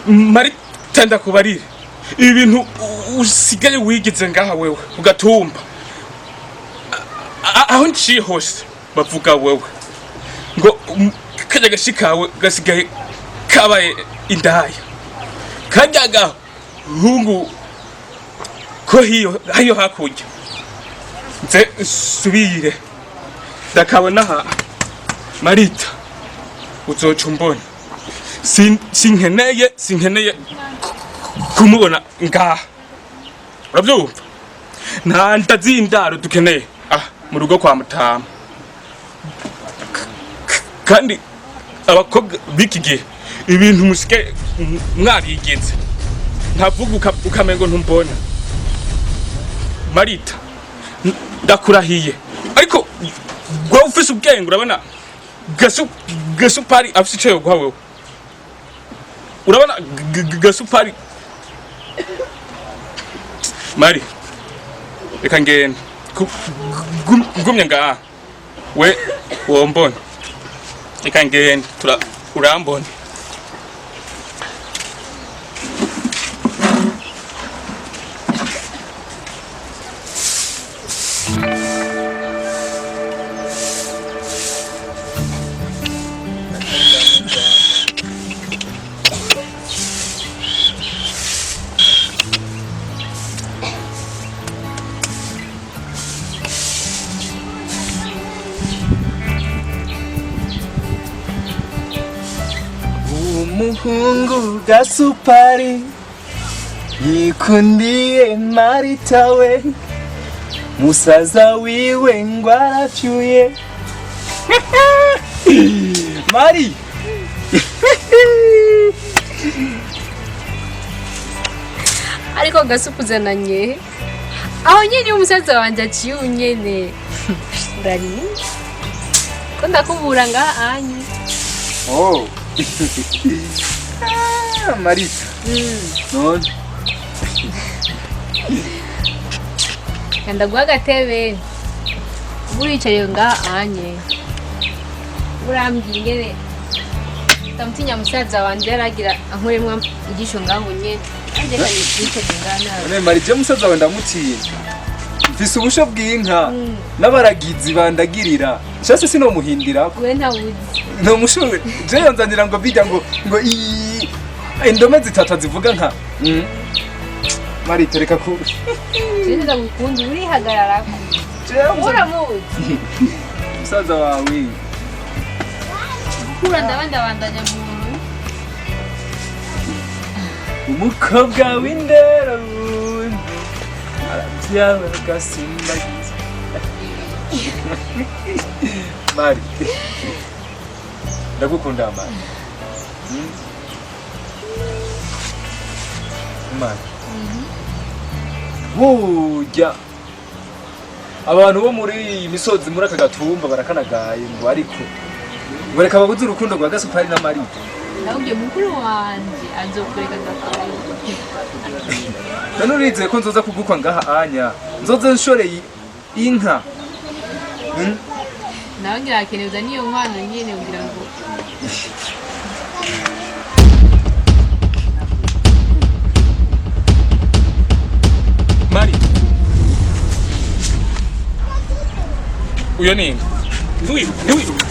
Marita, ndakubarire ibi bintu usigaye wigize ngaha wewe ugatumba. Aho nciye hose bavuga wewe ngo karya gashi kawe gasigaye kabaye indaya, karya gahungu ko hiyo hiyo hakurya nze nsubire ndakabona aha. Marita, uzoca umbona. Sinkeneye kumubona ngaha, urabyumva? Nta nda z'indaro dukeneye ah mu rugo kwa Mutama. Kandi abakobwa b'iki gihe ibintu musigaye mwarigize, ntavuga ukamengo ntumbona. Marita, ndakurahiye, ariko wowe ufise ubwenge urabona Gasupari afise ico yoguha wewe. Urabona Gasupari. Mari, reka ngende. Ngumye ngaha we wombona. Reka ngende, tura urambona. Umuhungu Gasupari yikundiye Marita we, musaza wiwe ngo arapfuye. Mari. Ariko gasupuzananye aho nyene umusaza wanje aciye unyene ndarinze ko ndakubura ngaha anyu. Oh. Ah, Marita. None. Ndaguha agatebe, uba uricariye ngaha anye, urambwira ingene ndamutinya musaza wanje yaragira ankuremwo ijisho ngaho nyene, anje kanicaje ngaha nawe. None Mari, je musaza wawe ndamutinya. Mfise ubusho bw'inka n'abaragizi bandagirira. Shase sinomuhindirako. We ntawuzi. Nomushobora. Je yonzanira ngo bijya ngo indome zitatu azivuga nka. Marita, reka ku Je ndagukunda, urihagararako. Jewe uramuzi. Musaza wawe. Gukura ndabandabandanya muntu. Umukobwa w'indero arabyara agasimbagiza. Mari, ndagukunda Mari. Mari, burya abantu bo muri iyi misozi, muri aka gatumba, barakanagaye ngo ariko ngo reka babuze urukundo rwa Gasupari na Marita. Ndabwiye mukuru wanje azokureka agakora. None urizeye ko nzoza kugukwa ngaha anya nzoze nshoreye inka? Nawe ngira akenerwa n'iyo nkwano nyene kugira ngo Mari, uyo ninde? Ntiwiruke, ntiwiruke.